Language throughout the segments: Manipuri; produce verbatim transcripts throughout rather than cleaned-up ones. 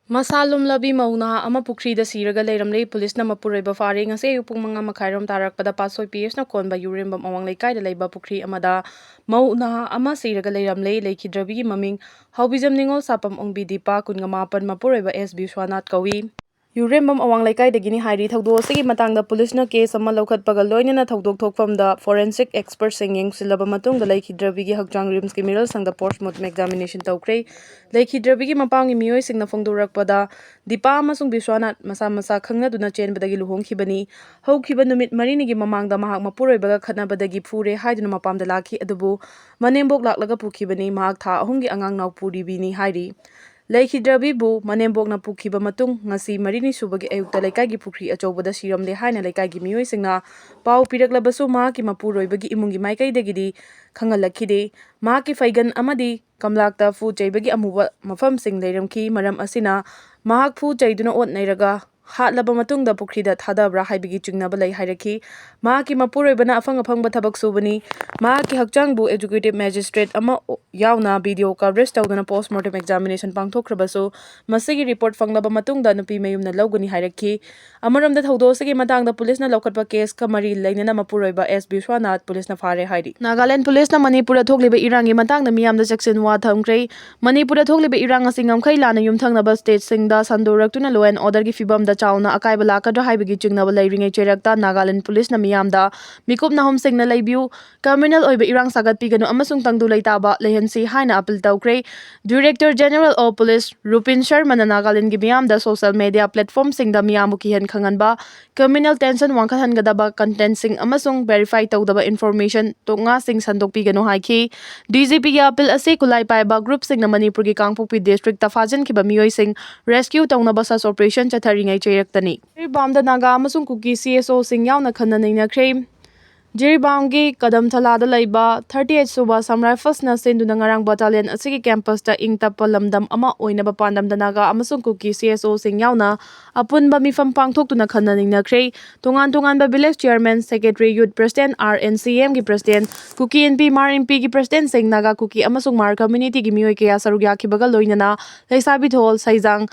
ꯃꯁꯥ ꯂꯨꯝꯂꯕꯤ ꯃꯧ ꯅꯍꯥ ꯑꯃ ꯄꯨꯈ꯭ꯔꯤꯗ ꯁꯤꯔꯒ ꯂꯩꯔꯝꯂꯦ꯫ ꯄꯨꯂꯤꯁꯅ ꯃꯄꯨꯔꯣꯏꯕ ꯐꯥꯔꯦ꯫ ꯉꯁꯤ ꯑꯌꯨꯛ ꯄꯨꯡ ꯃꯉꯥ ꯃꯈꯥꯏꯔꯣꯝ ꯇꯥꯔꯛꯄꯗ ꯄꯥꯠꯁꯣꯏ ꯄꯤ ꯑꯦꯁꯅ ꯀꯣꯟꯕ ꯌꯨꯔꯦꯝꯕꯝ ꯑꯋꯥꯡ ꯂꯩꯀꯥꯏꯗ ꯂꯩꯕ ꯄꯨꯈ꯭ꯔꯤ ꯑꯃꯗ ꯃꯧ ꯅꯍꯥ ꯑꯃ ꯁꯤꯔꯒ ꯂꯩꯔꯝꯂꯦ꯫ ꯂꯩꯈꯤꯗ꯭ꯔꯕꯤꯒꯤ ꯃꯃꯤꯡ ꯍꯥꯎꯕꯤꯖꯝ ꯅꯤꯉꯣꯜ ꯁꯥꯄꯝ ꯑꯣꯡꯕꯤ ꯗꯤꯄꯥ, ꯀꯨꯟꯒ ꯃꯥꯄꯟ, ꯃꯄꯨꯔꯣꯏꯕ ꯑꯦꯁ ꯕꯤꯁ꯭ꯋꯥꯅꯥꯊ ꯀꯧꯏ꯫ ꯌꯨꯔꯦꯝꯕꯝ ꯑꯋꯥꯡ ꯂꯩꯀꯥꯏꯗꯒꯤꯅꯤ ꯍꯥꯏꯔꯤ꯫ ꯊꯧꯗꯣꯛ ꯑꯁꯤꯒꯤ ꯃꯇꯥꯡꯗ ꯄꯨꯂꯤꯁꯅ ꯀꯦꯁ ꯑꯃ ꯂꯧꯈꯠꯄꯒ ꯂꯣꯏꯅꯅ ꯊꯧꯗꯣꯛ ꯊꯣꯛꯐꯝꯗ ꯐꯣꯔꯦꯟꯁꯤꯛ ꯑꯦꯛꯁꯄꯔꯠꯁꯤꯡ ꯌꯦꯡꯁꯤꯜꯂꯕ ꯃꯇꯨꯡꯗ ꯂꯩꯈꯤꯗ꯭ꯔꯕꯤꯒꯤ ꯍꯛꯆꯥꯡ ꯔꯤꯝꯁꯀꯤ ꯃꯤꯔꯜ ꯁꯪꯗ ꯄꯣꯁꯠꯃꯣꯔꯇꯝ ꯑꯦꯛꯖꯥꯃꯤꯅꯦꯁꯟ ꯇꯧꯈ꯭ꯔꯦ꯫ ꯂꯩꯈꯤꯗ꯭ꯔꯕꯤꯒꯤ ꯃꯄꯥꯝꯒꯤ ꯃꯤꯑꯣꯏꯁꯤꯡꯅ ꯐꯣꯡꯗꯣꯔꯛꯄꯗ, ꯗꯤꯄꯥ ꯑꯃꯁꯨꯡ ꯕꯤꯁ꯭ꯋꯥꯅꯥꯊ ꯃꯁꯥ ꯃꯁꯥ ꯈꯪꯅꯗꯨꯅ ꯆꯦꯟꯕꯗꯒꯤ ꯂꯨꯍꯣꯡꯈꯤꯕꯅꯤ꯫ ꯍꯧꯈꯤꯕ ꯅꯨꯃꯤꯠ ꯃꯔꯤꯅꯤꯒꯤ ꯃꯃꯥꯡꯗ ꯃꯍꯥꯛ ꯃꯄꯨꯔꯣꯏꯕꯒ ꯈꯠꯅꯕꯗꯒꯤ ꯐꯨꯔꯦ ꯍꯥꯏꯗꯨꯅ ꯃꯄꯥꯝꯗ ꯂꯥꯛꯈꯤ, ꯑꯗꯨꯕꯨ ꯃꯅꯦꯝꯕꯣꯛ ꯂꯥꯛꯂꯒ ꯄꯨꯈꯤꯕꯅꯤ꯫ ꯃꯍꯥꯛ ꯊꯥ ꯑꯍꯨꯝꯒꯤ ꯑꯉꯥꯡ ꯅꯥꯎꯄꯨꯔꯤꯕꯤꯅꯤ ꯍꯥꯏꯔꯤ꯫ ꯂꯩꯈꯤꯗ꯭ꯔꯕꯤꯕꯨ ꯃꯅꯦꯝꯕꯣꯛꯅ ꯄꯨꯈꯤꯕ ꯃꯇꯨꯡ ꯉꯁꯤ ꯃꯔꯤꯅꯤ ꯁꯨꯕꯒꯤ ꯑꯌꯨꯛꯇ ꯂꯩꯀꯥꯏꯒꯤ ꯄꯨꯈ꯭ꯔꯤ ꯑꯆꯧꯕꯗ ꯁꯤꯔꯝꯂꯦ ꯍꯥꯏꯅ ꯂꯩꯀꯥꯏꯒꯤ ꯃꯤꯑꯣꯏꯁꯤꯡꯅ ꯄꯥꯎ ꯄꯤꯔꯛꯂꯕꯁꯨ, ꯃꯍꯥꯛꯀꯤ ꯃꯄꯨꯔꯣꯏꯕꯒꯤ ꯏꯃꯨꯡꯒꯤ ꯃꯥꯏꯀꯩꯗꯒꯤꯗꯤ ꯈꯪꯍꯜꯂꯛꯈꯤꯗꯦ꯫ ꯃꯍꯥꯛꯀꯤ ꯐꯩꯒꯟ ꯑꯃꯗꯤ ꯀꯝꯂꯥꯛꯇ ꯐꯨ ꯆꯩꯕꯒꯤ ꯑꯃꯨꯕ ꯃꯐꯝꯁꯤꯡ ꯂꯩꯔꯝꯈꯤ꯫ ꯃꯔꯝ ꯑꯁꯤꯅ ꯃꯍꯥꯛ ꯐꯨ ꯆꯩꯗꯨꯅ ꯑꯣꯠ ꯅꯩꯔꯒ ꯍꯥꯠꯂꯕ ꯃꯇꯨꯡꯗ ꯄꯨꯈ꯭ꯔꯤꯗ ꯊꯥꯗꯕ꯭ꯔꯥ ꯍꯥꯏꯕꯒꯤ ꯆꯤꯡꯅꯕ ꯂꯩ ꯍꯥꯏꯔꯛꯈꯤ꯫ ꯃꯍꯥꯛꯀꯤ ꯃꯄꯨꯔꯣꯏꯕꯅ ꯑꯐꯪ ꯑꯐꯪꯕ ꯊꯕꯛ ꯁꯨꯕꯅꯤ꯫ ꯃꯍꯥꯛꯀꯤ ꯍꯛꯆꯥꯡꯕꯨ ꯑꯦꯛꯖꯤꯀ꯭ꯌꯨꯇꯤꯚ ꯃꯦꯖꯤꯁꯇ꯭ꯔꯦꯠ ꯑꯃ ꯌꯥꯎꯅ ꯚꯤꯗꯤꯑꯣ ꯀꯚꯔꯦꯖ ꯇꯧꯗꯨꯅ ꯄꯣꯁꯠꯃꯣꯔꯇꯝ ꯑꯦꯛꯖꯥꯃꯤꯅꯦꯁꯟ ꯄꯥꯡꯊꯣꯛꯈ꯭ꯔꯕꯁꯨ, ꯃꯁꯤꯒꯤ ꯔꯤꯄꯣꯔꯠ ꯐꯪꯂꯕ ꯃꯇꯨꯡꯗ ꯅꯨꯄꯤ ꯃꯌꯨꯝꯅ ꯂꯧꯒꯅꯤ ꯍꯥꯏꯔꯛꯈꯤ꯫ ꯑꯃꯔꯣꯝꯗ, ꯊꯧꯗꯣꯛ ꯑꯁꯤꯒꯤ ꯃꯇꯥꯡꯗ ꯄꯨꯂꯤꯁꯅ ꯂꯧꯈꯠꯄ ꯀꯦꯁꯀ ꯃꯔꯤ ꯂꯩꯅꯅ ꯃꯄꯨꯔꯣꯏꯕ ꯑꯦꯁ ꯕꯤꯁ꯭ꯋꯥꯅꯥꯊ ꯄꯨꯂꯤꯁꯅ ꯐꯥꯔꯦ ꯍꯥꯏꯔꯤ꯫ ꯅꯥꯒꯥꯂꯦꯟꯗ ꯄꯨꯂꯤꯁꯅ ꯃꯅꯤꯄꯨꯔꯗ ꯊꯣꯛꯂꯤꯕ ꯏꯔꯥꯡꯒꯤ ꯃꯇꯥꯡꯗ ꯃꯤꯌꯥꯝꯗ ꯆꯦꯛꯁꯤꯟꯋꯥ ꯊꯝꯈ꯭ꯔꯦ꯫ ꯃꯅꯤꯄꯨꯔꯗ ꯊꯣꯛꯂꯤꯕ ꯏꯔꯥꯡ ꯑꯁꯤ ꯉꯝꯈꯩ ꯂꯥꯟꯅ ꯌꯨꯝꯊꯪꯅꯕ ꯁ꯭ꯇꯦꯠꯁꯤꯡꯗ ꯁꯟꯗꯣꯔꯛꯇꯨꯅ law and orderꯒꯤ ꯐꯤꯕꯝꯗ ꯆꯥꯎꯅ ꯑꯀꯥꯏꯕ ꯂꯥꯛꯀꯗ꯭ꯔꯥ ꯍꯥꯏꯕꯒꯤ ꯆꯤꯡꯅꯕ ꯂꯩꯔꯤꯉꯩ ꯆꯩꯔꯛꯇ ꯅꯥꯒꯥꯂꯦꯟꯗ ꯄꯨꯂꯤꯁꯅ ꯃꯤꯌꯥꯝꯗ ꯃꯤꯀꯨꯞ ꯅꯥꯍꯨꯝꯁꯤꯡꯅ ꯂꯩꯕꯤꯌꯨ, ꯀꯝꯃ꯭ꯌꯨꯅꯦꯜ ꯑꯣꯏꯕ ꯏꯔꯥꯡ ꯁꯥꯒꯠꯄꯤꯒꯅꯨ ꯑꯃꯁꯨꯡ ꯇꯪꯗꯨ ꯂꯩꯇꯥꯕ ꯂꯩꯍꯟꯁꯤ ꯍꯥꯏꯅ ꯑꯥꯄꯤꯜ ꯇꯧꯈ꯭ꯔꯦ꯫ Director General of Police ꯔꯨꯄꯤꯟ ꯁꯔꯃꯅ ꯅꯥꯒꯥꯂꯦꯟꯗꯒꯤ ꯃꯤꯌꯥꯝꯗ social media platformꯁꯤꯡꯗ ꯃꯤꯌꯥꯝꯕꯨ ꯀꯤꯍꯟ ꯈꯪꯍꯟꯕ, communal tension ꯋꯥꯡꯈꯠꯍꯟꯒꯗꯕ contentꯁꯤꯡ ꯑꯃꯁꯨꯡ verify ꯇꯧꯗꯕ information ꯇꯣꯛꯉꯥꯁꯤꯡ ꯁꯟꯗꯣꯛꯄꯤꯒꯅꯨ ꯍꯥꯏꯈꯤ꯫ DGPꯒꯤ ꯑꯥꯄꯤꯜ ꯑꯁꯤ ꯈꯨꯠꯂꯥꯏ ꯄꯥꯏꯕ groupꯁꯤꯡꯅ ꯃꯅꯤꯄꯨꯔꯒꯤ ꯀꯥꯡꯄꯣꯛꯄꯤ districtꯇ ꯐꯥꯖꯤꯟꯈꯤꯕ ꯃꯤꯑꯣꯏꯁꯤꯡ rescue ꯇꯧꯅꯕ search operation ꯆꯠꯊꯔꯤꯉꯩ ꯆꯩꯔꯛꯇꯅꯤ꯫ ꯖꯤꯔꯤꯕꯥꯝꯗ ꯅꯥꯒꯥ ꯑꯃꯁꯨꯡ ꯀꯨꯀꯤ CSOꯁꯤꯡ ꯌꯥꯎꯅ ꯈꯟꯅ ꯅꯩꯅꯈ꯭ꯔꯦ꯫ ꯖꯤꯔꯤꯕꯥꯝꯒꯤ ꯀꯗꯝꯊꯂꯥꯗ ꯂꯩꯕ thirty eight ꯁꯨꯕ Assam Riflesꯅ ꯁꯤꯟꯗꯨꯅ ꯉꯔꯥꯡ battalion ꯑꯁꯤꯒꯤ campusꯇ ꯏꯪ ꯇꯞꯄ ꯂꯝꯗꯝ ꯑꯃ ꯑꯣꯏꯅꯕ ꯄꯥꯟꯗꯝꯗ ꯅꯥꯒꯥ ꯑꯃꯁꯨꯡ ꯀꯨꯀꯤ CSOꯁꯤꯡ ꯌꯥꯎꯅ ꯑꯄꯨꯟꯕ ꯃꯤꯐꯝ ꯄꯥꯡꯊꯣꯛꯇꯨꯅ ꯈꯟꯅ ꯅꯩꯅꯈ꯭ꯔꯦ꯫ ꯇꯣꯉꯥꯟ ꯇꯣꯉꯥꯟꯕ village chairman, secretary, youth president, RNCMꯒꯤ president, ꯀꯨꯀꯤ ꯏꯟꯄꯤ, ꯃꯥꯔ ꯏꯟꯄꯤꯒꯤ presidentꯁꯤꯡ, ꯅꯥꯒꯥ, ꯀꯨꯀꯤ ꯑꯃꯁꯨꯡ ꯃꯥꯔ communityꯒꯤ ꯃꯤꯑꯣꯏ ꯀꯌꯥ ꯁꯔꯨꯛ ꯌꯥꯈꯤꯕꯒ ꯂꯣꯏꯅꯅ ꯂꯩꯁꯥꯕꯤꯊꯣꯜ, ꯁꯩꯖꯥꯡ,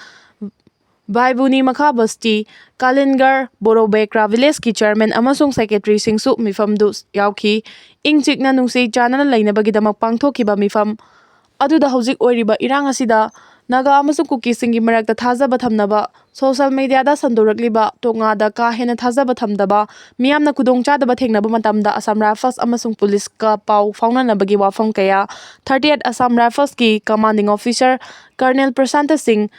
ꯚꯥꯏꯕꯨꯅꯤ ꯃꯈꯥ ꯕꯁꯇꯤ, ꯀꯥꯂꯤꯟꯒꯔ, ꯕꯣꯔꯣꯕꯦꯀ꯭ꯔꯥ ꯚꯤꯂꯦꯖꯀꯤ ꯆꯤꯌꯔꯃꯦꯟ ꯑꯃꯁꯨꯡ ꯁꯦꯀ꯭ꯔꯦꯇꯔꯤꯁꯤꯡꯁꯨ ꯃꯤꯐꯝꯗꯨ ꯌꯥꯎꯈꯤ꯫ ꯏꯪ ꯆꯤꯛꯅ ꯅꯨꯡꯁꯤ ꯆꯥꯟꯅꯅ ꯂꯩꯅꯕꯒꯤꯗꯃꯛ ꯄꯥꯡꯊꯣꯛꯈꯤꯕ ꯃꯤꯐꯝ ꯑꯗꯨꯗ ꯍꯧꯖꯤꯛ ꯑꯣꯏꯔꯤꯕ ꯏꯔꯥꯡ ꯑꯁꯤꯗ ꯅꯥꯒꯥ ꯑꯃꯁꯨꯡ ꯀꯨꯀꯤꯁꯤꯡꯒꯤ ꯃꯔꯛꯇ ꯊꯥꯖꯕ ꯊꯝꯅꯕ, ꯁꯣꯁꯤꯌꯦꯜ ꯃꯤꯗꯤꯌꯥꯗ ꯁꯟꯗꯣꯔꯛꯂꯤꯕ ꯇꯣꯛꯉꯥꯗ ꯀꯥ ꯍꯦꯟꯅ ꯊꯥꯖꯕ ꯊꯝꯗꯕ, ꯃꯤꯌꯥꯝꯅ ꯈꯨꯗꯣꯡꯆꯥꯗꯕ ꯊꯦꯡꯅꯕ ꯃꯇꯝꯗ ꯑꯁꯥꯝ ꯔꯥꯏꯐꯜꯁ ꯑꯃꯁꯨꯡ ꯄꯨꯂꯤꯁꯀ ꯄꯥꯎ ꯐꯥꯎꯅꯅꯕꯒꯤ ꯋꯥꯐꯝ ꯀꯌꯥ, ꯊꯥꯔꯇꯤ ꯑꯦꯠ ꯑꯁꯥꯝ ꯔꯥꯏꯐꯜꯁꯀꯤ commanding officer colonel Prashant Singh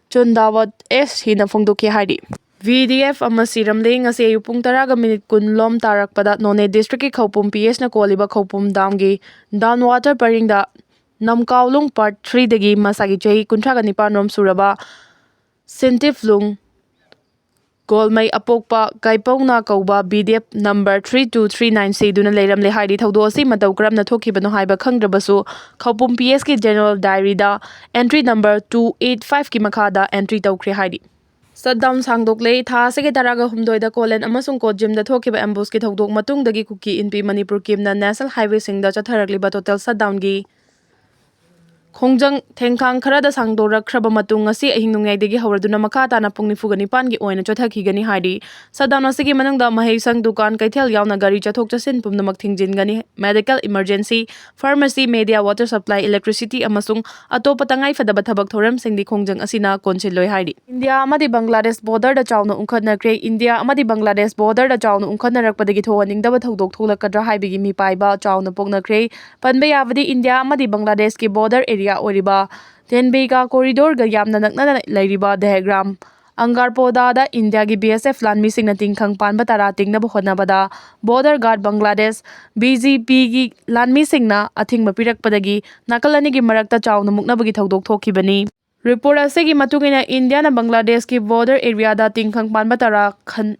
Chundawat ꯑꯦꯁ ꯍꯤꯅ ꯐꯣꯡꯗꯣꯛꯈꯤ ꯍꯥꯏꯔꯤ꯫ ꯚꯤ ꯗꯤ ꯑꯦꯐ ꯑꯃ ꯁꯤꯔꯝꯂꯦ꯫ ꯉꯁꯤ ꯑꯌꯨꯛ ꯄꯨꯡ ꯇꯔꯥꯒ ꯃꯤꯅꯤꯠ ꯀꯨꯟ ꯂꯣꯝ ꯇꯥꯔꯛꯄꯗ ꯅꯣꯅꯦ ꯗꯤꯁꯇ꯭ꯔꯤꯛꯀꯤ ꯈꯧꯄꯨꯝ ꯄꯤ ꯑꯦꯁꯅ ꯀꯣꯜꯂꯤꯕ ꯈꯧꯄꯨꯝ ꯗꯥꯝꯒꯤ ꯗꯥꯎꯟ ꯋꯥꯇꯔ ꯄꯔꯤꯡꯗ ꯅꯝꯀꯥꯎꯂꯨꯡ ꯄꯥꯔꯠ ꯊ꯭ꯔꯤꯗꯒꯤ ꯃꯁꯥꯒꯤ ꯆꯍꯤ ꯀꯨꯟꯊ꯭ꯔꯥꯒ ꯅꯤꯄꯥꯟ ꯔꯣꯝ ꯁꯨꯔꯕ ꯁꯤꯟꯇꯤꯐꯂꯨꯡ ꯒꯣꯜꯃꯩ ꯑꯄꯣꯛꯄ ꯀꯥꯏꯄꯧꯅ ꯀꯧꯕ B D F number three two three nine ꯁꯤꯗꯨꯅ ꯂꯩꯔꯝꯂꯦ ꯍꯥꯏꯔꯤ꯫ ꯊꯧꯗꯣꯛ ꯑꯁꯤ ꯃꯇꯧ ꯀꯔꯝꯅ ꯊꯣꯛꯈꯤꯕꯅꯣ ꯍꯥꯏꯕ ꯈꯪꯗ꯭ꯔꯕꯁꯨ ꯈꯧꯄꯨꯝ ꯄꯤ ꯑꯦꯁꯀꯤ general diary entry number two eight ꯐꯥꯏꯚꯀꯤ ꯃꯈꯥꯗ ꯑꯦꯟꯇ꯭ꯔꯤ ꯇꯧꯈ꯭ꯔꯦ ꯍꯥꯏꯔꯤ꯫ ꯁꯠꯗꯥꯎꯟ ꯁꯥꯡꯗꯣꯛꯂꯦ꯫ ꯊꯥ ꯑꯁꯤꯒꯤ ꯇꯔꯥꯒ ꯍꯨꯝꯗꯣꯏꯗ ꯀꯣꯂꯦꯟ ꯑꯃꯁꯨꯡ ꯀꯣꯠꯖꯤꯝꯗ ꯊꯣꯛꯈꯤꯕ ꯑꯦꯝꯕꯨꯁꯀꯤ ꯊꯧꯗꯣꯛ ꯃꯇꯨꯡꯗꯒꯤ ꯀꯨꯀꯤ ꯏꯟꯄꯤ ꯃꯅꯤꯄꯨꯔ ꯀꯤꯝꯅ ꯅꯦꯁꯅꯦꯜ ꯍꯥꯏꯋꯦꯁꯤꯡꯗ ꯆꯠꯊꯔꯛꯂꯤꯕ ꯇꯣꯇꯦꯜ ꯁꯠꯗꯥꯎꯟꯒꯤ ꯈꯣꯡꯖꯪ ꯊꯦꯡꯈꯥꯡ ꯈꯔꯗ ꯁꯥꯡꯗꯣꯔꯛꯈ꯭ꯔꯕ ꯃꯇꯨꯡ, ꯉꯁꯤ ꯑꯍꯤꯡ ꯅꯣꯡꯌꯥꯏꯗꯒꯤ ꯍꯧꯔꯗꯨꯅ ꯃꯈꯥ ꯇꯥꯅ ꯄꯨꯡ ꯅꯤꯐꯨꯒ ꯅꯤꯄꯥꯟꯒꯤ ꯑꯣꯏꯅ ꯆꯠꯊꯈꯤꯒꯅꯤ ꯍꯥꯏꯔꯤ꯫ ꯁꯠꯗꯥꯎꯟ ꯑꯁꯤꯒꯤ ꯃꯅꯨꯡꯗ ꯃꯍꯩꯁꯪ, ꯗꯨꯀꯥꯟ, ꯀꯩꯊꯦꯜ ꯌꯥꯎꯅ ꯒꯥꯔꯤ ꯆꯠꯊꯣꯛ ꯆꯠꯁꯤꯟ ꯄꯨꯝꯅꯃꯛ ꯊꯤꯡꯖꯤꯟꯒꯅꯤ꯫ Medical emergency, pharmacy, media, water supply, electricity ꯑꯃꯁꯨꯡ ꯑꯇꯣꯞꯄ ꯇꯉꯥꯏꯐꯗꯕ ꯊꯕꯛ ꯊꯧꯔꯝꯁꯤꯡꯗꯤ ꯈꯣꯡꯖꯪ ꯑꯁꯤꯅ ꯀꯣꯟꯁꯤꯜꯂꯣꯏ ꯍꯥꯏꯔꯤ꯫ ꯏꯟꯗꯤꯌꯥ ꯑꯃꯗꯤ ꯕꯪꯒ꯭ꯂꯥꯗꯦꯁ ꯕꯣꯔꯗꯔꯗ ꯆꯥꯎꯅ ꯎꯪꯈꯠꯅꯈ꯭ꯔꯦ꯫ ꯏꯟꯗꯤꯌꯥ ꯑꯃꯗꯤ ꯕꯪꯒ꯭ꯂꯥꯗꯦꯁ ꯕꯣꯔꯗꯔꯗ ꯆꯥꯎꯅ ꯎꯪꯈꯠꯅꯔꯛꯄꯗꯒꯤ ꯊꯣꯛꯍꯟꯅꯤꯡꯗꯕ ꯊꯧꯗꯣꯛ ꯊꯣꯛꯂꯛꯀꯗ꯭ꯔꯥ ꯍꯥꯏꯕꯒꯤ ꯃꯤꯄꯥꯏꯕ ꯆꯥꯎꯅ ꯄꯣꯛꯅꯈ꯭ꯔꯦ꯫ ꯄꯟꯕ ꯌꯥꯕꯗꯤ ꯏꯟꯗꯤꯌꯥ ꯑꯃꯗꯤ ꯕꯪꯒ꯭ꯂꯥꯗꯦꯁꯀꯤ ꯕꯣꯔꯗꯔ ꯑꯦꯔꯤꯌꯥ ꯑꯣꯏꯔꯤꯕ ꯇꯦꯟꯕꯦꯒꯥ ꯀꯣꯔꯤꯗꯣꯔꯒ ꯌꯥꯝꯅ ꯅꯛꯅꯅ ꯂꯩꯔꯤꯕ ꯗꯦꯍꯒ꯭ꯔꯥꯝ ꯑꯪꯒꯥꯔꯄꯣꯗꯥꯗ ꯏꯟꯗꯤꯌꯥꯒꯤ ꯕꯤ ꯑꯦꯁ ꯑꯦꯐ ꯂꯥꯟꯃꯤꯁꯤꯡꯅ ꯇꯤꯡꯈꯪ ꯄꯥꯟꯕ ꯇꯔꯥ ꯇꯤꯡꯅꯕ ꯍꯣꯠꯅꯕꯗ ꯕꯣꯔꯗꯔ ꯒꯥꯔꯗ ꯕꯪꯒ꯭ꯂꯥꯗꯦꯁ ꯕꯤ ꯖꯤ ꯄꯤꯒꯤ ꯂꯥꯟꯃꯤꯁꯤꯡꯅ ꯑꯊꯤꯡꯕ ꯄꯤꯔꯛꯄꯗꯒꯤ ꯅꯥꯀꯜ ꯑꯅꯤꯒꯤ ꯃꯔꯛꯇ ꯆꯥꯎꯅ ꯃꯨꯛꯅꯕꯒꯤ ꯊꯧꯗꯣꯛ ꯊꯣꯛꯈꯤꯕꯅꯤ꯫ ꯔꯤꯄꯣꯔꯠ ꯑꯁꯤꯒꯤ ꯃꯇꯨꯡ ꯏꯟꯅ ꯏꯟꯗꯤꯌꯥꯅ ꯕꯪꯒ꯭ꯂꯥꯗꯦꯁꯀꯤ ꯕꯣꯔꯗꯔ ꯑꯦꯔꯤꯌꯥꯗ ꯇꯤꯡꯈꯪ ꯄꯥꯟꯕ ꯇꯔꯥ ꯈꯟ-,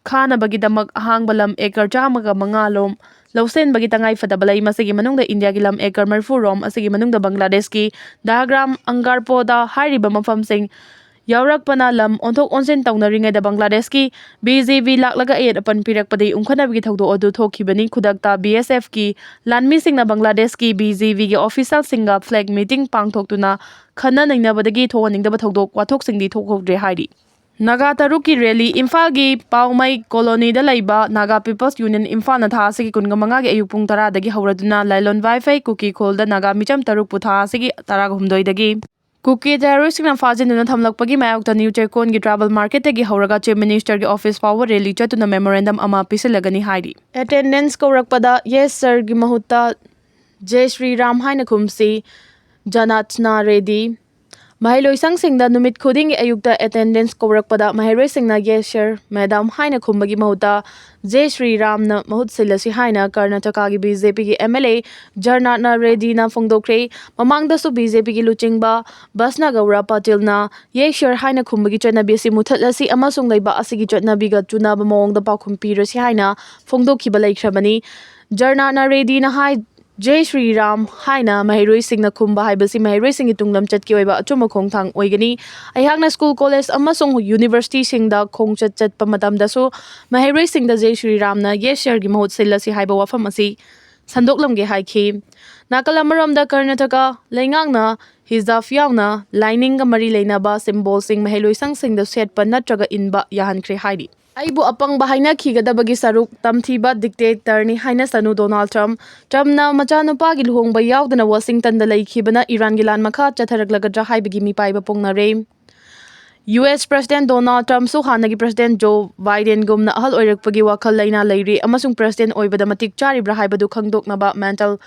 ꯈꯥꯅꯕꯒꯤꯗꯃꯛ ꯑꯍꯥꯡꯕ ꯂꯝ ꯑꯦꯀꯔ ꯆꯥꯝꯃꯒ ꯃꯉꯥ ꯂꯣꯝ ꯂꯧꯁꯤꯟꯕꯒꯤ ꯇꯉꯥꯏ ꯐꯗꯕ ꯂꯩ꯫ ꯃꯁꯤꯒꯤ ꯃꯅꯨꯡꯗ ꯏꯟꯗꯤꯌꯥꯒꯤ ꯂꯝ ꯑꯦꯀꯔ ꯃꯔꯤꯐꯨ ꯔꯣꯝ, ꯑꯁꯤꯒꯤ ꯃꯅꯨꯡꯗ ꯕꯪꯒ꯭ꯂꯥꯗꯦꯁꯀꯤ ꯗꯥꯒ꯭ꯔꯥꯝ ꯑꯪꯒꯥꯔꯄꯣꯗꯥ ꯍꯥꯏꯔꯤꯕ ꯃꯐꯝꯁꯤꯡ ꯌꯥꯎꯔꯛꯄꯅ ꯂꯝ ꯑꯣꯟꯊꯣꯛ ꯑꯣꯟꯁꯤꯟ ꯇꯧꯅꯔꯤꯉꯩꯗ ꯕꯪꯒ꯭ꯂꯥꯗꯦꯁꯀꯤ ꯕꯤ ꯖꯦ ꯄꯤ ꯂꯥꯛꯂꯒ ꯑꯌꯦꯠ ꯑꯄꯟ ꯄꯤꯔꯛꯄꯗꯒꯤ ꯎꯪꯈꯠꯅꯕꯒꯤ ꯊꯧꯗꯣꯛ ꯑꯗꯨ ꯊꯣꯛꯈꯤꯕꯅꯤ꯫ ꯈꯨꯗꯛꯇ ꯕꯤ ꯑꯦꯁ ꯑꯦꯐꯀꯤ ꯂꯥꯟꯃꯤꯁꯤꯡꯅ ꯕꯪꯒ꯭ꯂꯥꯗꯦꯁꯀꯤ ꯕꯤ ꯖꯦ ꯄꯤꯒꯤ ꯑꯣꯐꯤꯁꯤꯌꯦꯜꯁꯤꯡꯒ ꯐ꯭ꯂꯦꯒ ꯃꯤꯇꯤꯡ ꯄꯥꯡꯊꯣꯛꯇꯨꯅ ꯈꯟꯅ ꯅꯩꯅꯕꯗꯒꯤ ꯊꯣꯛꯍꯟꯅꯤꯡꯗꯕ ꯊꯧꯗꯣꯛ ꯋꯥꯊꯣꯛꯁꯤꯡꯗꯤ ꯊꯣꯛꯍꯧꯗ꯭ꯔꯦ ꯍꯥꯏꯔꯤ꯫ ꯅꯥꯒꯥ ꯇꯔꯨꯛꯀꯤ ꯔꯦꯂꯤ꯫ ꯏꯝꯐꯥꯜꯒꯤ ꯄꯥꯎꯃꯩ ꯀꯣꯂꯣꯅꯤꯗ ꯂꯩꯕ ꯅꯥꯒꯥ ꯄꯤꯄꯜꯁ ꯌꯨꯅꯤꯌꯟ ꯏꯝꯐꯥꯜꯅ ꯊꯥ ꯑꯁꯤꯒꯤ ꯀꯨꯟꯒ ꯃꯉꯥꯒꯤ ꯑꯌꯨꯛ ꯄꯨꯡ ꯇꯔꯥꯗꯒꯤ ꯍꯧꯔꯗꯨꯅ ꯂꯥꯏꯂꯣꯟ ꯋꯥꯏꯐꯩ ꯀꯨꯀꯤ ꯈꯨꯜꯗ ꯅꯥꯒꯥ ꯃꯤꯆꯝ ꯇꯔꯨꯛꯄꯨ ꯊꯥ ꯑꯁꯤꯒꯤ ꯇꯔꯥꯍꯨꯝꯗꯣꯏꯗꯒꯤ ꯀꯨꯀꯤ ꯇꯦꯔꯣꯔꯤꯁꯁꯤꯡꯅ ꯐꯥꯖꯤꯟꯗꯨꯅ ꯊꯝꯂꯛꯄꯒꯤ ꯃꯥꯌꯣꯛꯇ ꯅ꯭ꯌꯨ ꯆꯦꯛꯀꯣꯟꯒꯤ ꯇ꯭ꯔꯥꯏꯕꯦꯜ ꯃꯥꯔꯀꯦꯠꯇꯒꯤ ꯍꯧꯔꯒ ꯆꯤꯐ ꯃꯤꯅꯤꯁꯇꯔꯒꯤ ꯑꯣꯐꯤꯁ ꯐꯥꯎꯕ ꯔꯦꯂꯤ ꯆꯠꯇꯨꯅ ꯃꯦꯃꯣꯔꯦꯟꯗꯝ ꯑꯃ ꯄꯤꯁꯤꯜꯂꯒꯅꯤ ꯍꯥꯏꯔꯤ꯫ ꯑꯦꯇꯦꯟꯗꯦꯟꯁ ꯀꯧꯔꯛꯄꯗ ꯌꯦꯁ ꯁꯔꯒꯤ ꯃꯍꯨꯠꯇ ꯖꯦ ꯁ꯭ꯔꯤ ꯔꯥꯝ ꯍꯥꯏꯅ ꯈꯨꯝꯁꯤ꯫ ꯖꯅꯥꯠꯅꯥ ꯔꯦꯗꯤ꯫ ꯃꯍꯩꯂꯣꯏꯁꯪꯁꯤꯡꯗ ꯅꯨꯃꯤꯠ ꯈꯨꯗꯤꯡꯒꯤ ꯑꯌꯨꯛꯇ ꯑꯦꯇꯦꯟꯗꯦꯟꯁ ꯀꯧꯔꯛꯄꯗ ꯃꯍꯩꯔꯣꯏꯁꯤꯡꯅ ꯌꯦꯁ ꯁꯔ, ꯃꯦꯗꯥꯝ ꯍꯥꯏꯅ ꯈꯨꯝꯕꯒꯤ ꯃꯍꯨꯠꯇ ꯖꯦ ꯁ꯭ꯔꯤ ꯔꯥꯝꯅ ꯃꯍꯨꯠ ꯁꯤꯜꯂꯁꯤ ꯍꯥꯏꯅ ꯀꯔꯅꯥꯇꯀꯥꯒꯤ ꯕꯤ ꯖꯦ ꯄꯤꯒꯤ ꯑꯦꯝ ꯑꯦꯜ ꯑꯦ ꯖꯔꯅꯥꯠꯅꯥ ꯔꯦꯗꯤꯅ ꯐꯣꯡꯗꯣꯛꯈ꯭ꯔꯦ꯫ ꯃꯃꯥꯡꯗꯁꯨ ꯕꯤ ꯖꯦ ꯄꯤꯒꯤ ꯂꯨꯆꯤꯡꯕ ꯕꯁꯅꯥꯒꯧꯔ ꯄꯇꯤꯜꯅ ꯌꯦꯁ ꯁꯔ ꯍꯥꯏꯅ ꯈꯨꯝꯕꯒꯤ ꯆꯠꯅꯕꯤ ꯑꯁꯤ ꯃꯨꯊꯠꯂꯁꯤ ꯑꯃꯁꯨꯡ ꯂꯩꯕꯥꯛ ꯑꯁꯤꯒꯤ ꯆꯠꯅꯕꯤꯒ ꯆꯨꯅꯕ ꯃꯑꯣꯡꯗ ꯄꯥꯎꯈꯨꯝ ꯄꯤꯔꯁꯤ ꯍꯥꯏꯅ ꯐꯣꯡꯗꯣꯛꯈꯤꯕ ꯂꯩꯈ꯭ꯔꯕꯅꯤ꯫ ꯖꯔꯅꯥꯠꯅꯥ ꯔꯦꯗꯤꯅ ꯍꯥꯏ, ꯖꯦ ꯁ꯭ꯔꯤ ꯔꯥꯝ ꯍꯥꯏꯅ ꯃꯍꯩꯔꯣꯏꯁꯤꯡꯅ ꯈꯨꯝꯕ ꯍꯥꯏꯕꯁꯤ ꯃꯍꯩꯔꯣꯏꯁꯤꯡꯒꯤ ꯇꯨꯡꯂꯝꯆꯠꯀꯤ ꯑꯣꯏꯕ ꯑꯆꯨꯝꯕ ꯈꯣꯡꯊꯥꯡ ꯑꯣꯏꯒꯅꯤ꯫ ꯑꯩꯍꯥꯛꯅ ꯁ꯭ꯀꯨꯜ, ꯀꯣꯂꯦꯖ ꯑꯃꯁꯨꯡ ꯌꯨꯅꯤꯚꯔꯁꯤꯇꯤꯁꯤꯡꯗ ꯈꯣꯡꯆꯠ ꯆꯠꯄ ꯃꯇꯝꯗꯁꯨ ꯃꯍꯩꯔꯣꯏꯁꯤꯡꯗ ꯖꯦ ꯁ꯭ꯔꯤ ꯔꯥꯝꯅ ꯌꯦꯁ ꯁꯔꯒꯤ ꯃꯍꯨꯠ ꯁꯤꯜꯂꯁꯤ ꯍꯥꯏꯕ ꯋꯥꯐꯝ ꯑꯁꯤ ꯁꯟꯗꯣꯛꯂꯝꯒꯦ ꯍꯥꯏꯈꯤ꯫ ꯅꯥꯀꯜ ꯑꯃꯔꯣꯝꯗ ꯀꯔꯅꯥꯇꯀꯥ ꯂꯩꯉꯥꯛꯅ ꯍꯤꯖꯥꯕ ꯌꯥꯎꯅ ꯂꯥꯏꯅꯤꯡꯒ ꯃꯔꯤ ꯂꯩꯅꯕ ꯁꯤꯝꯕꯣꯜꯁꯤꯡ ꯃꯍꯩꯂꯣꯏꯁꯪꯁꯤꯡꯗ ꯁꯦꯠꯄ ꯅꯠꯇ꯭ꯔꯒ ꯏꯟꯕ ꯌꯥꯍꯟꯈ꯭ꯔꯦ ꯍꯥꯏꯔꯤ꯫ ꯑꯩꯕꯨ ꯑꯄꯪꯕ ꯍꯥꯏꯅꯈꯤꯒꯗꯕꯒꯤ ꯁꯔꯨꯛ ꯇꯝꯊꯤꯕ ꯗꯤꯛꯇꯦꯇꯔꯅꯤ ꯍꯥꯏꯅꯁꯅꯨ ꯗꯣꯅꯥꯜꯗ ꯇ꯭ꯔꯝꯞ꯫ ꯇ꯭ꯔꯝꯞꯅ ꯃꯆꯥꯅꯨꯄꯥꯒꯤ ꯂꯨꯍꯣꯡꯕ ꯌꯥꯎꯗꯅ ꯋꯥꯁꯤꯡꯇꯟꯗ ꯂꯩꯈꯤꯕꯅ ꯏꯔꯥꯟꯒꯤ ꯂꯥꯟ ꯃꯈꯥ ꯆꯠꯊꯔꯛꯂꯒꯗ꯭ꯔꯥ ꯍꯥꯏꯕꯒꯤ ꯃꯤꯄꯥꯏꯕ ꯐꯣꯡꯅꯔꯦ꯫ ꯌꯨ ꯑꯦꯁ ꯄ꯭ꯔꯁꯤꯗꯦꯟꯠ ꯗꯣꯅꯥꯜꯗ ꯇ꯭ꯔꯝꯞꯁꯨ ꯍꯥꯟꯅꯒꯤ ꯄ꯭ꯔꯁꯤꯗꯦꯟꯠ ꯖꯣ ꯕꯥꯏꯗꯦꯟꯒꯨꯝꯅ ꯑꯍꯜ ꯑꯣꯏꯔꯛꯄꯒꯤ ꯋꯥꯈꯜ ꯂꯩꯅꯥ ꯂꯩꯔꯤ ꯑꯃꯁꯨꯡ ꯄ꯭ꯔꯁꯤꯗꯦꯟꯠ ꯑꯣꯏꯕꯗ ꯃꯇꯤꯛ ꯆꯥꯔꯤꯕ꯭ꯔꯥ ꯍꯥꯏꯕꯗꯨ ꯈꯪꯗꯣꯛꯅꯕ ꯃꯦꯟꯇꯜ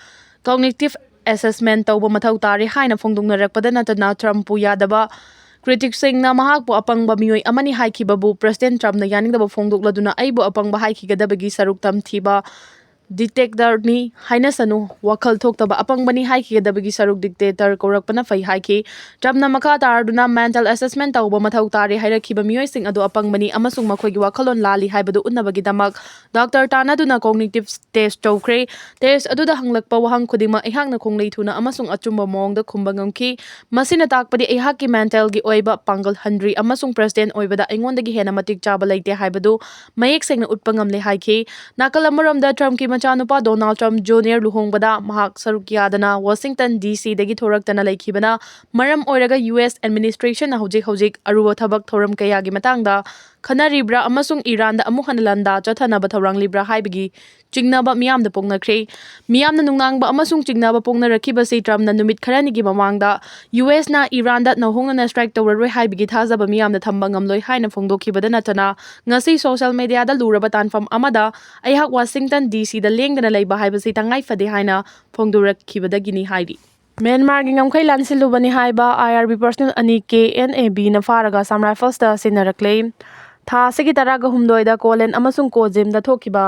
ꯀꯣꯒꯅꯤꯇꯤꯚ ꯑꯦꯁꯦꯁꯃꯦꯟꯠ ꯇꯧꯕ ꯃꯊꯧ ꯇꯥꯔꯤ ꯍꯥꯏꯅ ꯐꯣꯡꯗꯣꯛꯅꯔꯛꯄꯗ ꯅꯠꯇꯅ ꯇ꯭ꯔꯝꯞꯄꯨ ꯌꯥꯗꯕ ꯀ꯭ꯔꯤꯇꯤꯛꯁꯤꯡꯅ ꯃꯍꯥꯛꯄꯨ ꯑꯄꯪꯕ ꯃꯤꯑꯣꯏ ꯑꯃꯅꯤ ꯍꯥꯏꯈꯤꯕꯕꯨ ꯄ꯭ꯔꯁꯤꯗꯦꯟꯠ ꯇ꯭ꯔꯝꯞꯅ ꯌꯥꯅꯤꯡꯗꯕ ꯐꯣꯡꯗꯣꯛꯂꯗꯨꯅ ꯑꯩꯕꯨ ꯑꯄꯪꯕ ꯍꯥꯏꯈꯤꯒꯗꯕꯒꯤ ꯁꯔꯨꯛ ꯇꯝꯊꯤꯕ ꯗꯤꯛꯇꯦꯇꯔꯅꯤ ꯍꯥꯏꯅꯁꯅꯨ, ꯋꯥꯈꯜ ꯊꯣꯛꯇꯕ ꯑꯄꯪꯕꯅꯤ ꯍꯥꯏꯈꯤꯒꯗꯕꯒꯤ ꯁꯔꯨꯛ ꯗꯤꯛꯇꯦꯇꯔ ꯀꯧꯔꯛꯄꯅ ꯐꯩ ꯍꯥꯏꯈꯤ꯫ ꯇ꯭ꯔꯝꯞꯅ ꯃꯈꯥ ꯇꯥꯔꯗꯨꯅ ꯃꯦꯟꯇꯦꯜ ꯑꯦꯁꯦꯁꯃꯦꯟ ꯇꯧꯕ ꯃꯊꯧ ꯇꯥꯔꯦ ꯍꯥꯏꯔꯛꯈꯤꯕ ꯃꯤꯑꯣꯏꯁꯤꯡ ꯑꯗꯨ ꯑꯄꯪꯕꯅꯤ ꯑꯃꯁꯨꯡ ꯃꯈꯣꯏꯒꯤ ꯋꯥꯈꯜꯂꯣꯟ ꯂꯥꯜꯂꯤ ꯍꯥꯏꯕꯗꯨ ꯎꯠꯅꯕꯒꯤꯗꯃꯛ ꯗꯣꯛꯇꯔ ꯇꯥꯟꯅꯗꯨꯅ ꯀꯣꯒꯅꯤꯇꯤꯚ ꯇꯦꯁ꯭ꯠ ꯇꯧꯈ꯭ꯔꯦ꯫ ꯇꯦꯁ꯭ꯠ ꯑꯗꯨꯗ ꯍꯪꯂꯛꯄ ꯋꯥꯍꯪ ꯈꯨꯗꯤꯡꯃꯛ ꯑꯩꯍꯥꯛꯅ ꯈꯣꯡꯂꯩ ꯊꯨꯅ ꯑꯃꯁꯨꯡ ꯑꯆꯨꯝꯕ ꯃꯑꯣꯡꯗ ꯈꯨꯝꯕ ꯉꯝꯈꯤ꯫ ꯃꯁꯤꯅ ꯇꯥꯛꯄꯗꯤ ꯑꯩꯍꯥꯛꯀꯤ ꯃꯦꯟꯇꯦꯜꯒꯤ ꯑꯣꯏꯕ ꯄꯥꯡꯒꯜ ꯍꯟꯗ꯭ꯔꯤ ꯑꯃꯁꯨꯡ ꯄ꯭ꯔꯦꯁꯤꯗꯦꯟꯠ ꯑꯣꯏꯕꯗ ꯑꯩꯉꯣꯟꯗꯒꯤ ꯍꯦꯟꯅ ꯃꯇꯤꯛ ꯆꯥꯕ ꯂꯩꯇꯦ ꯍꯥꯏꯕꯗꯨ ꯃꯌꯦꯛ ꯁꯦꯡꯅ ꯎꯠꯄ ꯉꯝꯂꯦ ꯍꯥꯏꯈꯤ꯫ ꯅꯥꯀꯜ ꯑꯃꯔꯣꯝꯗ ꯇ꯭ꯔꯝꯞꯀꯤ ꯃꯆꯥꯅꯨꯄꯥ ꯗꯣꯅꯥꯜꯗ ꯇ꯭ꯔꯝꯞ ꯖꯨꯅꯤꯌꯔ ꯂꯨꯍꯣꯡꯕꯗ ꯃꯍꯥꯛ ꯁꯔꯨꯛ ꯌꯥꯗꯅ ꯋꯥꯁꯤꯡꯇꯟ ꯗꯤ ꯁꯤꯗꯒꯤ ꯊꯣꯔꯛꯇꯅ ꯂꯩꯈꯤꯕꯅ ꯃꯔꯝ ꯑꯣꯏꯔꯒ ꯌꯨ ꯑꯦꯁ ꯑꯦꯗꯃꯤꯅꯤꯁꯇ꯭ꯔꯦꯁꯟꯅ ꯍꯧꯖꯤꯛ ꯍꯧꯖꯤꯛ ꯑꯔꯨꯕ ꯊꯕꯛ ꯊꯧꯔꯝ ꯀꯌꯥꯒꯤ ꯃꯇꯥꯡꯗ ꯈꯟꯅꯔꯤꯕ꯭ꯔꯥ ꯑꯃꯁꯨꯡ ꯏꯔꯥꯟꯗ ꯑꯃꯨꯛ ꯍꯟꯅ ꯂꯥꯟꯗꯥ ꯆꯠꯊꯅꯕ ꯊꯧꯔꯥꯡꯂꯤꯕ꯭ꯔꯥ ꯍꯥꯏꯕꯒꯤ ꯆꯤꯡꯅꯕ ꯃꯤꯌꯥꯝꯗ ꯄꯣꯛꯅꯈ꯭ꯔꯦ꯫ ꯃꯤꯌꯥꯝꯅ ꯅꯨꯡꯅꯥꯡꯕ ꯑꯃꯁꯨꯡ ꯆꯤꯡꯅꯕ ꯄꯣꯛꯅꯔꯛꯈꯤꯕꯁꯤ ꯇ꯭ꯔꯝꯞꯅ ꯅꯨꯃꯤꯠ ꯈꯔꯅꯤꯒꯤ ꯃꯃꯥꯡꯗ ꯌꯨ ꯑꯦꯁꯅ ꯏꯔꯥꯟꯗ ꯅꯧꯍꯧꯅꯅ ꯁ꯭ꯇ꯭ꯔꯥꯏꯛ ꯇꯧꯔꯔꯣꯏ ꯍꯥꯏꯕꯒꯤ ꯊꯥꯖꯕ ꯃꯤꯌꯥꯝꯅ ꯊꯝꯕ ꯉꯝꯂꯣꯏ ꯍꯥꯏꯅ ꯐꯣꯡꯗꯣꯛꯈꯤꯕꯗ ꯅꯠꯇꯅ, ꯉꯁꯤ ꯁꯣꯁꯤꯌꯦꯜ ꯃꯤꯗꯤꯌꯥꯗ ꯂꯨꯔꯕ ꯇꯥꯟꯐꯝ ꯑꯃꯗ ꯑꯩꯍꯥꯛ ꯋꯥꯁꯤꯡꯇꯟ ꯗꯤ ꯁꯤꯗ ꯂꯦꯡꯗꯅ ꯂꯩꯕ ꯍꯥꯏꯕꯁꯤ ꯇꯉꯥꯏ ꯐꯗꯦ ꯍꯥꯏꯅ ꯐꯣꯡꯗꯣꯔꯛꯈꯤꯕꯗꯒꯤꯅꯤ ꯍꯥꯏꯔꯤ꯫ ꯃ꯭ꯌꯥꯟꯃꯥꯔꯒꯤ ꯉꯝꯈꯩ ꯂꯥꯟꯁꯤꯜꯂꯨꯕꯅꯤ ꯍꯥꯏꯕ ꯑꯥꯏ ꯑꯥꯔ ꯕꯤ ꯄꯔꯁꯅꯦꯜ ꯑꯅꯤ ꯀꯦ ꯑꯦꯟ ꯑꯦ ꯕꯤꯅ ꯐꯥꯔꯒ ꯑꯁꯥꯝ ꯔꯥꯏꯐꯜꯁꯇ ꯁꯤꯟꯅꯔꯛꯂꯦ꯫ ꯊꯥ ꯑꯁꯤꯒꯤ ꯇꯔꯥꯒ ꯍꯨꯝꯗꯣꯏꯗ ꯀꯣꯂꯦꯟ ꯑꯃꯁꯨꯡ ꯀꯣꯖꯤꯝꯗ ꯊꯣꯛꯈꯤꯕ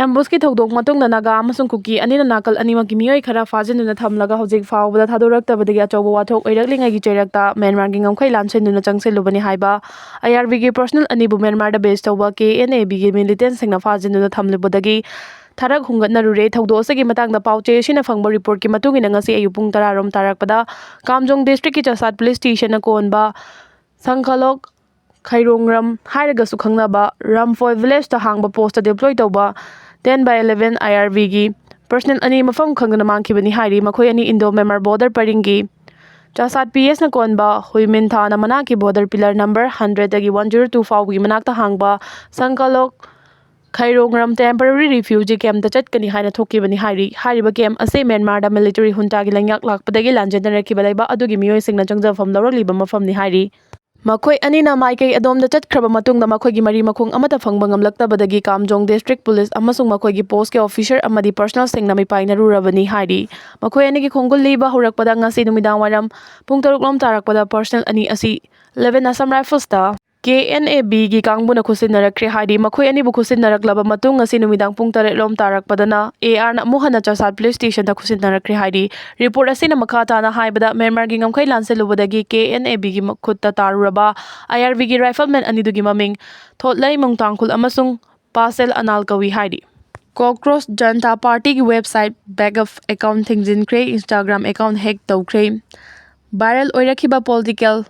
ꯑꯦꯝꯕꯨꯁꯀꯤ ꯊꯧꯗꯣꯛ ꯃꯇꯨꯡꯗ ꯅꯥꯒꯥ ꯑꯃꯁꯨꯡ ꯀꯨꯀꯤ ꯑꯅꯤꯅ ꯅꯥꯀꯜ ꯑꯅꯤꯃꯛꯀꯤ ꯃꯤꯑꯣꯏ ꯈꯔ ꯐꯥꯖꯤꯟꯗꯨꯅ ꯊꯝꯂꯒ ꯍꯧꯖꯤꯛ ꯐꯥꯎꯕꯗ ꯊꯥꯗꯣꯔꯛꯇꯕꯗꯒꯤ ꯑꯆꯧꯕ ꯋꯥꯊꯣꯛ ꯑꯣꯏꯔꯛꯂꯤꯉꯩꯒꯤ ꯆꯩꯔꯛꯇ ꯃ꯭ꯌꯥꯟꯃꯥꯔꯒꯤ ꯉꯝꯈꯩ ꯂꯥꯟꯁꯤꯟꯗꯨꯅ ꯆꯪꯁꯤꯜꯂꯨꯕꯅꯤ ꯍꯥꯏꯕ ꯑꯥꯏ ꯑꯥꯔ ꯕꯤꯒꯤ ꯄꯔꯁꯅꯦꯜ ꯑꯅꯤꯕꯨ ꯃ꯭ꯌꯥꯟꯃꯥꯔꯗ ꯕꯦꯖ ꯇꯧꯕ ꯀꯦ ꯑꯦꯟ ꯑꯦ ꯕꯤꯒꯤ ꯃꯤꯂꯤꯇꯦꯟꯁꯤꯡꯅ ꯐꯥꯖꯤꯟꯗꯨꯅ ꯊꯝꯂꯨꯕꯗꯒꯤ ꯊꯔꯛ ꯍꯨꯝꯒꯠꯅꯔꯨꯔꯦ꯫ ꯊꯧꯗꯣꯛ ꯑꯁꯤꯒꯤ ꯃꯇꯥꯡꯗ ꯄꯥꯎ ꯆꯦ ꯑꯁꯤꯅ ꯐꯪꯕ ꯔꯤꯄꯣꯔꯠꯀꯤ ꯃꯇꯨꯡ ꯏꯟꯅ ꯉꯁꯤ ꯑꯌꯨꯛ ꯄꯨꯡ ꯇꯔꯥ ꯔꯣꯝ ꯇꯥꯔꯛꯄꯗ ꯀꯥꯝꯖꯣꯡ ꯗꯤꯁꯇ꯭ꯔꯤꯛꯀꯤ ꯆꯥꯁꯥꯠ ꯄꯨꯂꯤꯁ ꯁ꯭ꯇꯦꯁꯟꯅ ꯀꯣꯟꯕ ꯁꯪꯈꯂꯣꯛ ꯈꯩꯔꯣꯡꯔꯝ ꯍꯥꯏꯔꯒꯁꯨ ꯈꯪꯅꯕ ꯔꯝꯐꯣꯏ ꯚꯤꯂꯦꯖꯇ ꯍꯥꯡꯕ ꯄꯣꯁꯇ ꯗꯤꯄ꯭ꯂꯣꯏ ꯇꯧꯕ ten by eleven I R ꯕꯤꯒꯤ ꯄꯔꯁꯅꯦꯜ ꯑꯅꯤ ꯃꯐꯝ ꯈꯪꯗꯅ ꯃꯥꯡꯈꯤꯕꯅꯤ ꯍꯥꯏꯔꯤ꯫ ꯃꯈꯣꯏ ꯑꯅꯤ ꯏꯟꯗꯣ ꯃ꯭ꯌꯥꯟꯃꯥꯔ ꯕꯣꯔꯗꯔ ꯄꯔꯤꯡꯒꯤ ꯆꯥꯁꯥꯠ ꯄꯤ ꯑꯦꯁꯅ ꯀꯣꯟꯕ ꯍꯨꯏꯃꯤꯟꯊꯥꯅ ꯃꯅꯥꯛꯀꯤ ꯕꯣꯔꯗꯔ ꯄꯤꯂꯔ ꯅꯝꯕꯔ ꯍꯟꯗ꯭ꯔꯦꯠꯇꯒꯤ ꯋꯥꯟ ꯖꯤꯔꯣ ꯇꯨ ꯐꯥꯎꯕꯒꯤ ꯃꯅꯥꯛꯇ ꯍꯥꯡꯕ ꯁꯪꯀꯂꯣꯛ ꯈꯩꯔꯣꯡꯔꯝ ꯇꯦꯝꯄꯔꯔꯤ ꯔꯤꯐ꯭ꯌꯨꯖꯤ ꯀꯦꯝꯞꯇ ꯆꯠꯀꯅꯤ ꯍꯥꯏꯅ ꯊꯣꯛꯈꯤꯕꯅꯤ ꯍꯥꯏꯔꯤ꯫ ꯍꯥꯏꯔꯤꯕ ꯀꯦꯝꯞ ꯑꯁꯤ ꯃ꯭ꯌꯥꯟꯃꯥꯔꯗ ꯃꯤꯂꯤꯇꯔꯤ ꯍꯨꯟꯇꯥꯒꯤ ꯂꯩꯉꯥꯛ ꯂꯥꯛꯄꯗꯒꯤ ꯂꯥꯟꯖꯦꯟꯅꯔꯛꯈꯤꯕ ꯂꯩꯕꯥꯛ ꯑꯗꯨꯒꯤ ꯃꯤꯑꯣꯏꯁꯤꯡꯅ ꯆꯪꯖꯐꯝ ꯂꯧꯔꯛꯂꯤꯕ ꯃꯐꯝꯅꯤ ꯍꯥꯏꯔꯤ꯫ ꯃꯈꯣꯏ ꯑꯅꯤꯅ ꯃꯥꯏꯀꯩ ꯑꯗꯣꯝꯗ ꯆꯠꯈ꯭ꯔꯕ ꯃꯇꯨꯡꯗ ꯃꯈꯣꯏꯒꯤ ꯃꯔꯤ ꯃꯈꯣꯡ ꯑꯃꯠꯇ ꯐꯪꯕ ꯉꯝꯂꯛꯇꯕꯗꯒꯤ ꯀꯥꯝꯖꯣꯡ ꯗꯤꯁꯇ꯭ꯔꯤꯛ ꯄꯨꯂꯤꯁ ꯑꯃꯁꯨꯡ ꯃꯈꯣꯏꯒꯤ ꯄꯣꯁꯀꯤ ꯑꯣꯐꯤꯁꯔ ꯑꯃꯗꯤ ꯄꯔꯁꯅꯦꯜꯁꯤꯡꯅ ꯃꯤꯄꯥꯏꯅꯔꯨꯔꯕꯅꯤ ꯍꯥꯏꯔꯤ꯫ ꯃꯈꯣꯏ ꯑꯅꯤꯒꯤ ꯈꯣꯡꯒꯨꯜ ꯂꯤꯕ ꯍꯧꯔꯛꯄꯗ ꯉꯁꯤ ꯅꯨꯃꯤꯗꯥꯡ ꯋꯥꯏꯔꯝ ꯄꯨꯡ ꯇꯔꯨꯛ ꯂꯣꯝ ꯇꯥꯔꯛꯄꯗ ꯄꯔꯁꯅꯦꯜ ꯑꯅꯤ ꯑꯁꯤ ꯏꯂꯦꯚꯦꯟ ꯑꯁꯥꯝ ꯔꯥꯏꯐꯜꯁꯇ ꯀꯦ ꯑꯦꯟ ꯑꯦ ꯕꯤꯒꯤ ꯀꯥꯡꯕꯨꯅ ꯈꯨꯠꯁꯤꯟꯅꯔꯛꯈ꯭ꯔꯦ ꯍꯥꯏꯔꯤ꯫ ꯃꯈꯣꯏ ꯑꯅꯤꯕꯨ ꯈꯨꯠꯁꯤꯟꯅꯔꯛꯂꯕ ꯃꯇꯨꯡ ꯉꯁꯤ ꯅꯨꯃꯤꯗꯥꯡ ꯄꯨꯡ ꯇꯔꯦꯠ ꯂꯣꯝ ꯇꯥꯔꯛꯄꯗꯅ ꯑꯦ ꯑꯥꯔꯅ ꯑꯃꯨꯛ ꯍꯟꯅ ꯆꯥꯟꯁꯥꯠ ꯄꯨꯂꯤꯁ ꯁ꯭ꯇꯦꯁꯟꯗ ꯈꯨꯠꯁꯤꯟꯅꯔꯛꯈ꯭ꯔꯦ ꯍꯥꯏꯔꯤ꯫ ꯔꯤꯄꯣꯔꯠ ꯑꯁꯤꯅ ꯃꯈꯥ ꯇꯥꯅ ꯍꯥꯏꯕꯗ, ꯃ꯭ꯌꯥꯟꯃꯥꯔꯒꯤ ꯉꯝꯈꯩ ꯂꯥꯟꯁꯤꯜꯂꯨꯕꯗꯒꯤ ꯀꯦ ꯑꯦꯟ ꯑꯦ ꯕꯤꯒꯤ ꯈꯨꯠꯇ ꯇꯥꯔꯨꯔꯕ ꯑꯥꯏ ꯑꯥꯔ ꯕꯤꯒꯤ ꯔꯥꯏꯐꯜꯃꯦꯟ ꯑꯅꯤꯗꯨꯒꯤ ꯃꯃꯤꯡ ꯊꯣꯠꯂꯩ ꯃꯨꯡꯇꯥꯡꯈꯨꯜ ꯑꯃꯁꯨꯡ ꯄꯥꯁꯦꯜ ꯑꯅꯥꯜ ꯀꯧꯏ ꯍꯥꯏꯔꯤ꯫ ꯀꯣꯀ꯭ꯔꯣꯁ ꯖꯟꯇꯥ ꯄꯥꯔꯇꯤꯒꯤ ꯋꯦꯕꯁꯥꯏꯠ ꯕꯦꯛ ꯑꯞ ꯑꯦꯀꯥꯎꯟ ꯊꯤꯡꯖꯤꯟꯈ꯭ꯔꯦ, ꯏꯟꯁꯇꯥꯒ꯭ꯔꯥꯝ ꯑꯦꯀꯥꯎꯟ ꯍꯦꯛ ꯇꯧꯈ꯭ꯔꯦ꯫ ꯚꯥꯏꯔꯦꯜ ꯑꯣꯏꯔꯛꯈꯤꯕ ꯄꯣꯂꯤꯇꯤꯀꯦꯜ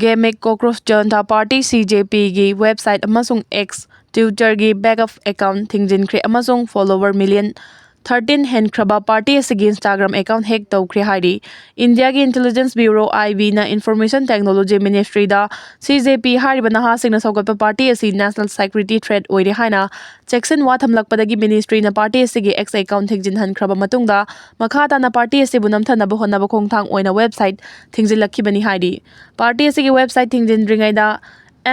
ꯒꯦꯃꯤꯛ ꯀꯣꯀ꯭ꯔꯣꯁ ꯖꯟꯇꯥ ꯄꯥꯔꯇꯤ, ꯁꯤ ꯖꯦ ꯄꯤꯒꯤ ꯋꯦꯕꯁꯥꯏꯠ ꯑꯃꯁꯨꯡ X, Twitterꯒꯤ ꯕꯦꯛ ꯑꯞ ꯑꯦꯀꯥꯎꯟ ꯊꯤꯡꯖꯤꯟꯈ꯭ꯔꯦ ꯑꯃꯁꯨꯡ ꯐꯣꯂꯣꯋꯔ ꯃꯤꯂꯤꯌꯟ ꯊꯥꯔꯇꯤꯟ ꯍꯦꯟꯈ꯭ꯔꯕ ꯄꯥꯔꯇꯤ ꯑꯁꯤꯒꯤ ꯏꯟꯁꯇꯥꯒ꯭ꯔꯥꯝ ꯑꯦꯀꯥꯎꯟ ꯍꯦꯛ ꯇꯧꯈ꯭ꯔꯦ ꯍꯥꯏꯔꯤ꯫ ꯏꯟꯗꯤꯌꯥꯒꯤ ꯏꯟꯇꯦꯂꯤꯖꯦꯟꯁ ꯕ꯭ꯌꯨꯔꯣ, ꯑꯥꯏ ꯕꯤꯅ ꯏꯟꯐꯣꯔꯃꯦꯁꯟ ꯇꯦꯛꯅꯣꯂꯣꯖꯤ ꯃꯤꯅꯤꯁꯇ꯭ꯔꯤꯗ ꯁꯤ ꯖꯦ ꯄꯤ ꯍꯥꯏꯔꯤꯕ ꯅꯍꯥꯁꯤꯡꯅ ꯁꯧꯒꯠꯄ ꯄꯥꯔꯇꯤ ꯑꯁꯤ ꯅꯦꯁꯅꯦꯜ ꯁꯦꯀ꯭ꯌꯨꯔꯤꯇꯤ ꯊ꯭ꯔꯦꯠ ꯑꯣꯏꯔꯦ ꯍꯥꯏꯅ ꯆꯦꯛꯁꯤꯟ ꯋꯥ ꯊꯝꯂꯛꯄꯗꯒꯤ ꯃꯤꯅꯤꯁꯇ꯭ꯔꯤꯅ ꯄꯥꯔꯇꯤ ꯑꯁꯤꯒꯤ X ꯑꯦꯀꯥꯎꯟ ꯊꯤꯡꯖꯤꯟꯍꯟꯈ꯭ꯔꯕ ꯃꯇꯨꯡꯗ ꯃꯈꯥ ꯇꯥꯅ ꯄꯥꯔꯇꯤ ꯑꯁꯤꯕꯨ ꯅꯝꯊꯅꯕ ꯍꯣꯠꯅꯕ ꯈꯣꯡꯊꯥꯡ ꯑꯣꯏꯅ ꯋꯦꯕꯁꯥꯏꯠ ꯊꯤꯡꯖꯤꯜꯂꯛꯈꯤꯕꯅꯤ ꯍꯥꯏꯔꯤ꯫ ꯄꯥꯔꯇꯤ ꯑꯁꯤꯒꯤ ꯋꯦꯕꯁꯥꯏꯠ ꯊꯤꯡꯖꯤꯟꯗ꯭ꯔꯤꯉꯩꯗ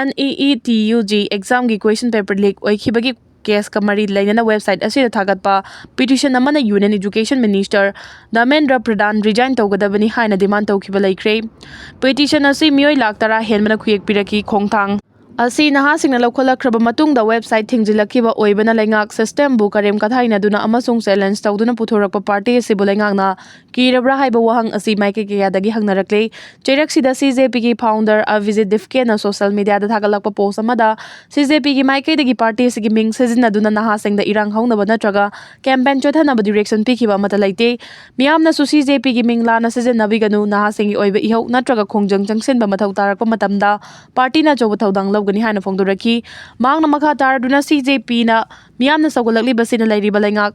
N E E T U G ꯑꯦꯛꯖꯥꯝꯒꯤ ꯀ꯭ꯋꯦꯁꯟ ꯄꯦꯄꯔ ꯂꯤꯛ ꯑꯣꯏꯈꯤꯕꯒꯤ ꯀꯦꯁꯀ ꯃꯔꯤ ꯂꯩꯅꯅ ꯋꯦꯕꯁꯥꯏꯠ ꯑꯁꯤꯗ ꯊꯥꯒꯠꯄ ꯄꯤꯇꯤꯁꯟ ꯑꯃꯅ ꯌꯨꯅꯤꯌꯟ ꯑꯦꯖꯨꯀꯦꯁꯟ ꯃꯤꯅꯤꯁꯇꯔ ꯙꯔꯃꯦꯟꯗ꯭ꯔ ꯄ꯭ꯔꯙꯥꯟ ꯔꯤꯖꯥꯏꯟ ꯇꯧꯒꯗꯕꯅꯤ ꯍꯥꯏꯅ ꯗꯤꯃꯥꯟ ꯇꯧꯈꯤꯕ ꯂꯩꯈ꯭ꯔꯦ꯫ ꯄꯤꯇꯤꯁꯟ ꯑꯁꯤ ꯃꯤꯑꯣꯏ ꯂꯥꯈ ꯇꯔꯥ ꯍꯦꯟꯕꯅ ꯈꯨꯌꯦꯛ ꯄꯤꯔꯛꯈꯤ꯫ ꯈꯣꯡꯊꯥꯡ ꯑꯁꯤ ꯅꯍꯥꯁꯤꯡꯅ ꯂꯧꯈꯠꯂꯛꯈ꯭ꯔꯕ ꯃꯇꯨꯡꯗ ꯋꯦꯕꯁꯥꯏꯠ ꯊꯤꯡꯖꯤꯜꯂꯛꯈꯤꯕ ꯑꯣꯏꯕꯅ ꯂꯩꯉꯥꯛ ꯁꯤꯁꯇꯦꯝꯕꯨ ꯀꯔꯦꯝ ꯀꯊꯥꯏꯅꯗꯨꯅ ꯑꯃꯁꯨꯡ ꯆꯦꯂꯦꯟꯖ ꯇꯧꯗꯨꯅ ꯄꯨꯊꯣꯔꯛꯄ ꯄꯥꯔꯇꯤ ꯑꯁꯤꯕꯨ ꯂꯩꯉꯥꯛꯅ ꯀꯤꯔꯕ꯭ꯔꯥ ꯍꯥꯏꯕ ꯋꯥꯍꯪ ꯑꯁꯤ ꯃꯥꯏꯀꯩ ꯀꯌꯥꯗꯒꯤ ꯍꯪꯅꯔꯛꯂꯦ꯫ ꯆꯩꯔꯛꯁꯤꯗ ꯁꯤ ꯖꯦ ꯄꯤꯒꯤ ꯐꯥꯎꯟꯗꯔ ꯑꯚꯤꯖꯤꯠ ꯗꯤꯐꯀꯦꯅ ꯁꯣꯁꯤꯌꯦꯜ ꯃꯤꯗꯤꯌꯥꯗ ꯊꯥꯒꯠꯂꯛꯄ ꯄꯣꯁ ꯑꯃꯗ ꯁꯤ ꯖꯦ ꯄꯤꯒꯤ ꯃꯥꯏꯀꯩꯗꯒꯤ ꯄꯥꯔꯇꯤ ꯑꯁꯤꯒꯤ ꯃꯤꯡ ꯁꯤꯖꯤꯟꯅꯗꯨꯅ ꯅꯍꯥꯁꯤꯡꯗ ꯏꯔꯥꯡ ꯍꯧꯅꯕ ꯅꯠꯇ꯭ꯔꯒ ꯀꯦꯝꯄꯦꯟ ꯆꯠꯊꯅꯕ ꯗꯤꯔꯦꯛꯁꯟ ꯄꯤꯈꯤꯕ ꯑꯃꯠꯇ ꯂꯩꯇꯦ꯫ ꯃꯤꯌꯥꯝꯅꯁꯨ ꯁꯤ ꯖꯦ ꯄꯤꯒꯤ ꯃꯤꯡ ꯂꯥꯟꯅ ꯁꯤꯖꯤꯟꯅꯕꯤꯒꯅꯨ, ꯅꯍꯥꯁꯤꯡꯒꯤ ꯑꯣꯏꯕ ꯏꯍꯧ ꯅꯠꯇ꯭ꯔꯒ ꯈꯣꯡꯖꯪ ꯆꯪꯁꯤꯟꯕ ꯃꯊꯧ ꯇꯥꯔꯛꯄ ꯃꯇꯝꯗ ꯄꯥꯔꯇꯤꯅ ꯑꯆꯧꯕ ꯊꯧꯗꯥꯡ ꯂꯧꯒꯅꯤ ꯍꯥꯏꯅ ꯐꯣꯡꯗꯣꯔꯛꯈꯤ꯫ ꯃꯍꯥꯛꯅ ꯃꯈꯥ ꯇꯥꯔꯗꯨꯅ ꯁꯤ ꯖꯦ ꯄꯤꯅ ꯃꯤꯌꯥꯝꯅ ꯁꯧꯒꯠꯂꯛꯂꯤꯕꯁꯤꯅ ꯂꯩꯔꯤꯕ ꯂꯩꯉꯥꯛ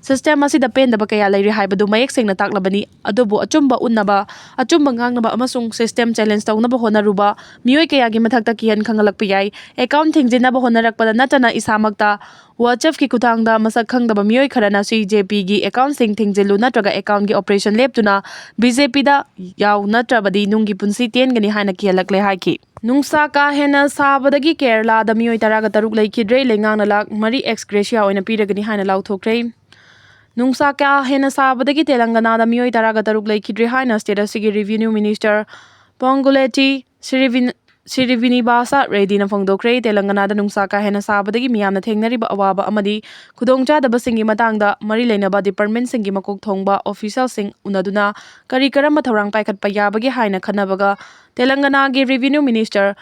ꯁꯤꯁꯇꯦꯝ ꯑꯁꯤꯗ ꯄꯦꯟꯗꯕ ꯀꯌꯥ ꯂꯩꯔꯤ ꯍꯥꯏꯕꯗꯨ ꯃꯌꯦꯛ ꯁꯦꯡꯅ ꯇꯥꯛꯂꯕꯅꯤ, ꯑꯗꯨꯕꯨ ꯑꯆꯨꯝꯕ ꯎꯠꯅꯕ, ꯑꯆꯨꯝꯕ ꯉꯥꯡꯅꯕ ꯑꯃꯁꯨꯡ ꯁꯤꯁꯇꯦꯝ ꯆꯦꯂꯦꯟꯖ ꯇꯧꯅꯕ ꯍꯣꯠꯅꯔꯨꯕ ꯃꯤꯑꯣꯏ ꯀꯌꯥꯒꯤ ꯃꯊꯛꯇ ꯀꯤꯍꯟ ꯈꯪꯍꯜꯂꯛꯄ ꯌꯥꯏ꯫ ꯑꯦꯀꯥꯎꯟ ꯊꯤꯡꯖꯤꯟꯅꯕ ꯍꯣꯠꯅꯔꯛꯄꯗ ꯅꯠꯇꯅ ꯏꯁꯥꯃꯛꯇ WhatsApp-ꯀꯤ ꯈꯨꯠꯊꯥꯡꯗ ꯃꯁꯛ ꯈꯪꯗꯕ ꯃꯤꯑꯣꯏ ꯈꯔꯅ ꯁꯤ ꯖꯦ ꯄꯤꯒꯤ ꯑꯦꯀꯥꯎꯟꯁꯤꯡ ꯊꯤꯡꯖꯤꯜꯂꯨ ꯅꯠꯇ꯭ꯔꯒ ꯑꯦꯀꯥꯎꯟꯒꯤ ꯑꯣꯄꯔꯦꯁꯟ ꯂꯦꯞꯇꯨꯅ ꯕꯤ ꯖꯦ ꯄꯤꯗ ꯌꯥꯎ, ꯅꯠꯇ꯭ꯔꯕꯗꯤ ꯅꯨꯡꯒꯤ ꯄꯨꯟꯁꯤ ꯇꯦꯟꯒꯅꯤ ꯍꯥꯏꯅ ꯀꯤꯍꯜꯂꯛꯂꯦ ꯍꯥꯏꯈꯤ꯫ ꯅꯨꯡꯁꯥ ꯀꯥ ꯍꯦꯟꯅ ꯁꯥꯕꯗꯒꯤ ꯀꯦꯔꯂꯥꯗ ꯃꯤꯑꯣꯏ ꯇꯔꯥꯒ ꯇꯔꯨꯛ ꯂꯩꯈꯤꯗ꯭ꯔꯦ꯫ ꯂꯩꯉꯥꯛꯅ ꯂꯥꯈ ꯃꯔꯤ ex gratia ꯑꯣꯏꯅ ꯄꯤꯔꯒꯅꯤ ꯍꯥꯏꯅ ꯂꯥꯎꯊꯣꯛꯈ꯭ꯔꯦ꯫ ꯅꯨꯡꯁꯥ ꯀꯥ ꯍꯦꯟꯅ ꯁꯥꯕꯗꯒꯤ ꯇꯦꯂꯪꯒꯅꯥꯗ ꯃꯤꯑꯣꯏ ꯇꯔꯥꯒ ꯇꯔꯨꯛ ꯂꯩꯈꯤꯗ꯭ꯔꯦ ꯍꯥꯏꯅ ꯁ꯭ꯇꯦꯠ ꯑꯁꯤꯒꯤ ꯔꯦꯚꯤꯅ꯭ꯌꯨ ꯃꯤꯅꯤꯁꯇꯔ ꯄꯣꯡꯒꯨꯂꯦꯇꯤ ꯁ꯭ꯔꯤꯚꯤꯟ-, ꯁꯤꯔꯤꯕꯤꯅꯤꯕꯥꯁ ꯔꯦꯗꯤꯅ ꯐꯣꯡꯗꯣꯛꯈ꯭ꯔꯦ꯫ ꯇꯦꯂꯪꯒꯅꯥꯗ ꯅꯨꯡꯁꯥ ꯀꯥ ꯍꯦꯟꯅ ꯁꯥꯕꯗꯒꯤ ꯃꯤꯌꯥꯝꯅ ꯊꯦꯡꯅꯔꯤꯕ ꯑꯋꯥꯕ ꯑꯃꯗꯤ ꯈꯨꯗꯣꯡꯆꯥꯗꯕꯁꯤꯡꯒꯤ ꯃꯇꯥꯡꯗ ꯃꯔꯤ ꯂꯩꯅꯕ ꯗꯤꯄꯥꯔꯠꯃꯦꯟꯁꯤꯡꯒꯤ ꯃꯀꯣꯛ ꯊꯣꯡꯕ ꯑꯣꯐꯤꯁꯤꯌꯦꯜꯁꯤꯡ ꯎꯅꯗꯨꯅ ꯀꯔꯤ ꯀꯔꯝꯕ ꯊꯧꯔꯥꯡ ꯄꯥꯏꯈꯠꯄ ꯌꯥꯕꯒꯦ ꯍꯥꯏꯅ ꯈꯟꯅꯕꯒ ꯇꯦꯂꯪꯒꯅꯥꯒꯤ ꯔꯦꯚꯤꯅ꯭ꯌꯨ ꯃꯤꯅꯤꯁꯇꯔ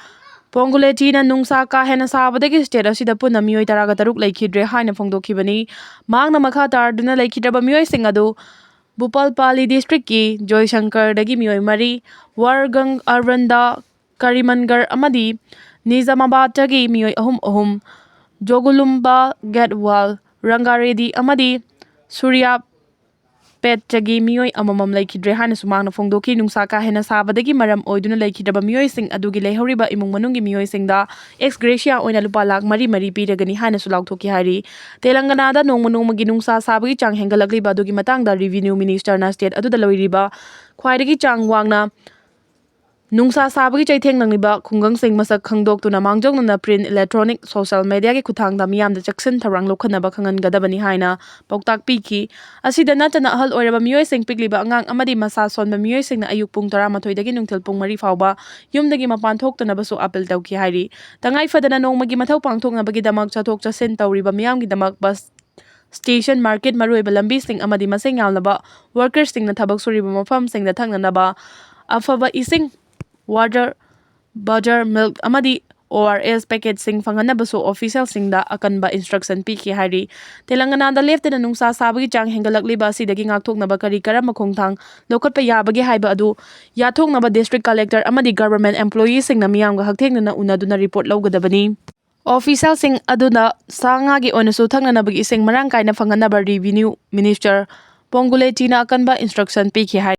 ꯄꯣꯡꯒꯨꯂꯦꯇꯤꯅ ꯅꯨꯡꯁꯥ ꯀꯥ ꯍꯦꯟꯅ ꯁꯥꯕꯗꯒꯤ ꯁ꯭ꯇꯦꯠ ꯑꯁꯤꯗ ꯄꯨꯟꯅ ꯃꯤꯑꯣꯏ ꯇꯔꯥꯒ ꯇꯔꯨꯛ ꯂꯩꯈꯤꯗ꯭ꯔꯦ ꯍꯥꯏꯅ ꯐꯣꯡꯗꯣꯛꯈꯤꯕꯅꯤ꯫ ꯃꯍꯥꯛꯅ ꯃꯈꯥ ꯇꯥꯔꯗꯨꯅ ꯂꯩꯈꯤꯗ꯭ꯔꯕ ꯃꯤꯑꯣꯏꯁꯤꯡ ꯑꯗꯨ ꯚꯨꯄꯥꯜꯄꯥꯂꯤ ꯗꯤꯁꯇ꯭ꯔꯤꯛꯀꯤ ꯖꯣꯏꯁꯪꯀꯔꯗꯒꯤ ꯃꯤꯑꯣꯏ ꯃꯔꯤ, ꯋꯥꯔꯒꯪ ꯑꯔꯕꯟꯗ ꯀꯔꯤꯃꯟꯒꯔ ꯑꯃꯗꯤ ꯅꯤꯖꯥꯃꯥꯕꯥꯗꯇꯒꯤ ꯃꯤꯑꯣꯏ ꯑꯍꯨꯝ ꯑꯍꯨꯝ, ꯖꯣꯒꯨꯂꯨꯝꯕ ꯒꯦꯠꯋꯥꯜ, ꯔꯪꯒꯥꯔꯦꯗꯤ ꯑꯃꯗꯤ ꯁꯨꯔꯤꯌꯥꯄꯦꯠꯇꯒꯤ ꯃꯤꯑꯣꯏ ꯑꯃꯃꯝ ꯂꯩꯈꯤꯗ꯭ꯔꯦ ꯍꯥꯏꯅꯁꯨ ꯃꯍꯥꯛꯅ ꯐꯣꯡꯗꯣꯛꯈꯤ꯫ ꯅꯨꯡꯁꯥ ꯀꯥ ꯍꯦꯟꯅ ꯁꯥꯕꯗꯒꯤ ꯃꯔꯝ ꯑꯣꯏꯗꯨꯅ ꯂꯩꯈꯤꯗ꯭ꯔꯕ ꯃꯤꯑꯣꯏꯁꯤꯡ ꯑꯗꯨꯒꯤ ꯂꯩꯍꯧꯔꯤꯕ ꯏꯃꯨꯡ ꯃꯅꯨꯡꯒꯤ ꯃꯤꯑꯣꯏꯁꯤꯡꯗ ꯑꯦꯛꯁ ꯒ꯭ꯔꯦꯁꯤꯌꯥ ꯑꯣꯏꯅ ꯂꯨꯄꯥ ꯂꯥꯈ ꯃꯔꯤ ꯃꯔꯤ ꯄꯤꯔꯒꯅꯤ ꯍꯥꯏꯅꯁꯨ ꯂꯥꯎꯊꯣꯛꯈꯤ ꯍꯥꯏꯔꯤ꯫ ꯇꯦꯂꯪꯒꯅꯥꯗ ꯅꯣꯡꯃ ꯅꯣꯡꯃꯒꯤ ꯅꯨꯡꯁꯥ ꯁꯥꯕꯒꯤ ꯆꯥꯡ ꯍꯦꯟꯒꯠꯂꯛꯂꯤꯕ ꯑꯗꯨꯒꯤ ꯃꯇꯥꯡꯗ ꯔꯦꯚꯤꯅ꯭ꯌꯨ ꯃꯤꯅꯤꯁꯇꯔꯅ ꯁ꯭ꯇꯦꯠ ꯑꯗꯨꯗ ꯂꯩꯔꯤꯕ ꯈ꯭ꯋꯥꯏꯗꯒꯤ ꯆꯥꯡ ꯋꯥꯡꯅ ꯅꯨꯡꯁꯥ ꯁꯥꯕꯒꯤ ꯆꯩꯊꯦꯡ ꯅꯪꯂꯤꯕ ꯈꯨꯡꯒꯪꯁꯤꯡ ꯃꯁꯛ ꯈꯪꯗꯣꯛꯇꯨꯅ ꯃꯥꯡꯖꯧꯅꯅ ꯄ꯭ꯔꯤꯟꯠ, ꯏꯂꯦꯛꯇ꯭ꯔꯣꯅꯤꯛ, ꯁꯣꯁꯤꯌꯦꯜ ꯃꯦꯗꯤꯌꯥꯒꯤ ꯈꯨꯠꯊꯥꯡꯗ ꯃꯤꯌꯥꯝꯗ ꯆꯦꯛꯁꯤꯟ ꯊꯧꯔꯥꯡ ꯂꯧꯈꯠꯅꯕ ꯈꯪꯍꯟꯒꯗꯕꯅꯤ ꯍꯥꯏꯅ ꯄꯥꯎꯇꯥꯛ ꯄꯤꯈꯤ꯫ ꯑꯁꯤꯗ ꯅꯠꯇꯅ ꯑꯍꯜ ꯑꯣꯏꯔꯕ ꯃꯤꯑꯣꯏꯁꯤꯡ, ꯄꯤꯛꯂꯤꯕ ꯑꯉꯥꯡ ꯑꯃꯗꯤ ꯃꯁꯥ ꯁꯣꯟꯕ ꯃꯤꯑꯣꯏꯁꯤꯡꯅ ꯑꯌꯨꯛ ꯄꯨꯡ ꯇꯔꯥꯃꯥꯊꯣꯏꯗꯒꯤ ꯅꯨꯡꯊꯤꯜ ꯄꯨꯡ ꯃꯔꯤ ꯐꯥꯎꯕ ꯌꯨꯝꯗꯒꯤ ꯃꯄꯥꯟ ꯊꯣꯛꯇꯅꯕꯁꯨ ꯑꯄꯤꯜ ꯇꯧꯈꯤ ꯍꯥꯏꯔꯤ꯫ ꯇꯉꯥꯏ ꯐꯗꯅ ꯅꯣꯡꯃꯒꯤ ꯃꯊꯧ ꯄꯥꯡꯊꯣꯛꯅꯕꯒꯤꯗꯃꯛ ꯆꯠꯊꯣꯛ ꯆꯠꯁꯤꯟ ꯇꯧꯔꯤꯕ ꯃꯤꯌꯥꯝꯒꯤꯗꯃꯛ ꯕꯁ ꯁ꯭ꯇꯦꯁꯟ, ꯃꯥꯔꯀꯦꯠ, ꯃꯔꯨꯑꯣꯏꯕ ꯂꯝꯕꯤꯁꯤꯡ ꯑꯃꯗꯤ ꯃꯁꯤꯡ ꯌꯥꯝꯂꯕ ꯋꯥꯔꯀꯔꯁꯤꯡꯅ ꯊꯕꯛ ꯁꯨꯔꯤꯕ ꯃꯐꯝꯁꯤꯡꯗ ꯊꯛꯅꯅꯕ ꯑꯐꯕ ꯏꯁꯤꯡ, ꯋꯥꯇꯔ, ꯕꯖꯔ, ꯃꯤꯜꯛ ꯑꯃꯗꯤ ꯑꯣ ꯑꯥꯔ ꯑꯦꯁ ꯄꯦꯀꯦꯠꯁꯤꯡ ꯐꯪꯍꯟꯅꯕꯁꯨ ꯑꯣꯐꯤꯁꯤꯌꯦꯜꯁꯤꯡꯗ ꯑꯀꯟꯕ ꯏꯟꯁꯇ꯭ꯔꯛꯁꯟ ꯄꯤꯈꯤ ꯍꯥꯏꯔꯤ꯫ ꯇꯦꯂꯪꯒꯅꯥꯗ ꯂꯦꯞꯇꯅ ꯅꯨꯡꯁꯥ ꯁꯥꯕꯒꯤ ꯆꯥꯡ ꯍꯦꯟꯒꯠꯂꯛꯂꯤꯕ ꯑꯁꯤꯗꯒꯤ ꯉꯥꯛꯊꯣꯛꯅꯕ ꯀꯔꯤ ꯀꯔꯝꯕ ꯈꯣꯡꯊꯥꯡ ꯂꯧꯈꯠꯄ ꯌꯥꯕꯒꯦ ꯍꯥꯏꯕ ꯑꯗꯨ ꯌꯥꯊꯣꯛꯅꯕ ꯗꯤꯁꯇ꯭ꯔꯤꯛ ꯀꯂꯦꯛꯇꯔ ꯑꯃꯗꯤ ꯒꯚꯔꯟꯃꯦꯟꯠ ꯑꯦꯝꯄ꯭ꯂꯣꯌꯤꯁꯤꯡꯅ ꯃꯤꯌꯥꯝꯒ ꯍꯛꯊꯦꯡꯅꯅ ꯎꯅꯗꯨꯅ ꯔꯤꯄꯣꯔꯠ ꯂꯧꯒꯗꯕꯅꯤ꯫ ꯑꯣꯐꯤꯁꯤꯌꯦꯜꯁꯤꯡ ꯑꯗꯨꯅ ꯁꯥ ꯉꯥꯒꯤ ꯑꯣꯏꯅꯁꯨ ꯊꯛꯅꯅꯕꯒꯤ ꯏꯁꯤꯡ ꯃꯔꯥꯡ ꯀꯥꯏꯅ ꯐꯪꯍꯟꯅꯕ ꯔꯦꯚꯤꯅ꯭ꯌꯨ ꯃꯤꯅꯤꯁꯇꯔ ꯄꯣꯡꯒꯨꯂꯦꯇꯤꯅ ꯑꯀꯟꯕ ꯏꯟꯁꯇ꯭ꯔꯛꯁꯟ ꯄꯤꯈꯤ ꯍꯥꯏ꯫